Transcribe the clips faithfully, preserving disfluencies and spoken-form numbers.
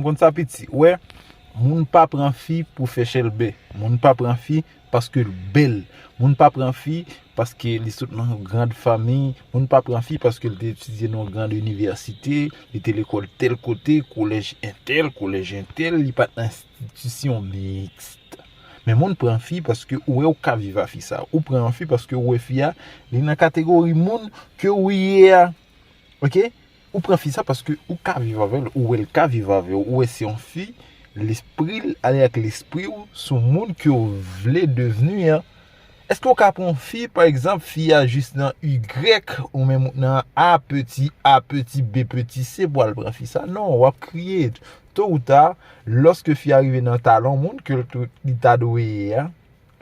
Konn sa piti, wè, moun pa pran fi pou fè chèlbè. Moun pa pran fi paske l bèl. Moun pa pran fi paske li sot nan yon grand fanmi. Moun pa pran fi paske l te etidye nan yon grand inivèsite, li te lekòl tèl kote, kolèj entèl, kolèj entèl, li pa t nan enstitisyon miks. Men moun pran fi paske ou wè ou ka viv a fi sa. Ou pran yon fi paske ou wè fi a, li nan kategori moun ke ou ye a. Oke? Ou pran fi sa paske ou ka viv avè l, ou wè l ka viv avè w, ou wè se yon fi, lespri l ale ak lespri w sou moun ke w vle devni an. Èske w ka pran yon fi, pa egzanp, fi a jis nan Y, ou menm nan A peti, A peti, B peti, C pou al pran fi sa? Non, w ap kriye. To ou ta, lòske fi a rive nan talon moun ke l t-, li ta dwe ye a,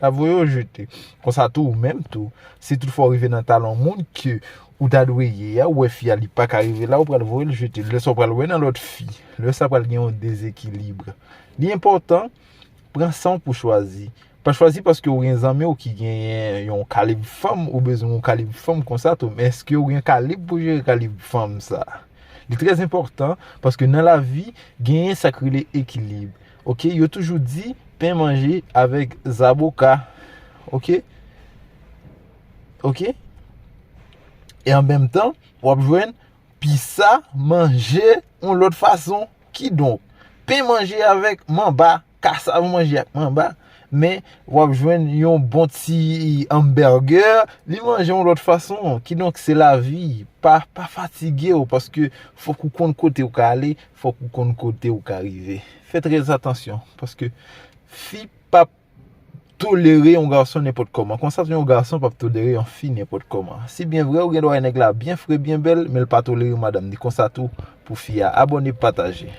l ap voye w jete. Konsa tou, ou menm tou, si toutfwa w rive nan talon moun ke ou ta dwe ye a, ou wè fi a li pa ka rive la, ou pral voye l jete. Lè sa w pral wè nan lòt fi. Lè sa pral gen yon dezekilib. Li enpòtan, pran san w pou chwazi. Pa chwazi paske w gen zanmi w ki genyen yon kalib fanm, ou bezwen yon kalib fanm konsa tou. Men èske w gen kalib pou jere kalib fanm sa? Li trè enpòtan paske nan lavi, genyen sa k rele ekilib. Oke, yo toujou di, pen manje avèk zaboka. Oke? Oke? E an menm tan, w ap jwenn pisa manje yon lòt fason. Kidonk, pen manje avèk manba, kasav manje ak manba, men w ap jwenn yon bon ti hamburger, li manje yon lòt fason. Kidonk, se lavi. Pa, pa fatige w, paske fòk ou konn kote w ka ale, fòk ou konn kote w ka rive. Fè trè atansyon, paske fi p ap tolere yon gason nenpòt kòman. Konsa tou, yon gason p ap tolere yon fi nenpòt kòman. Si byen vre, ou gen dwa wè nèg la byen fre, byen bèl, men l pa tolere madanm ni. Konsa tou pou fi a. Abòne, pataje.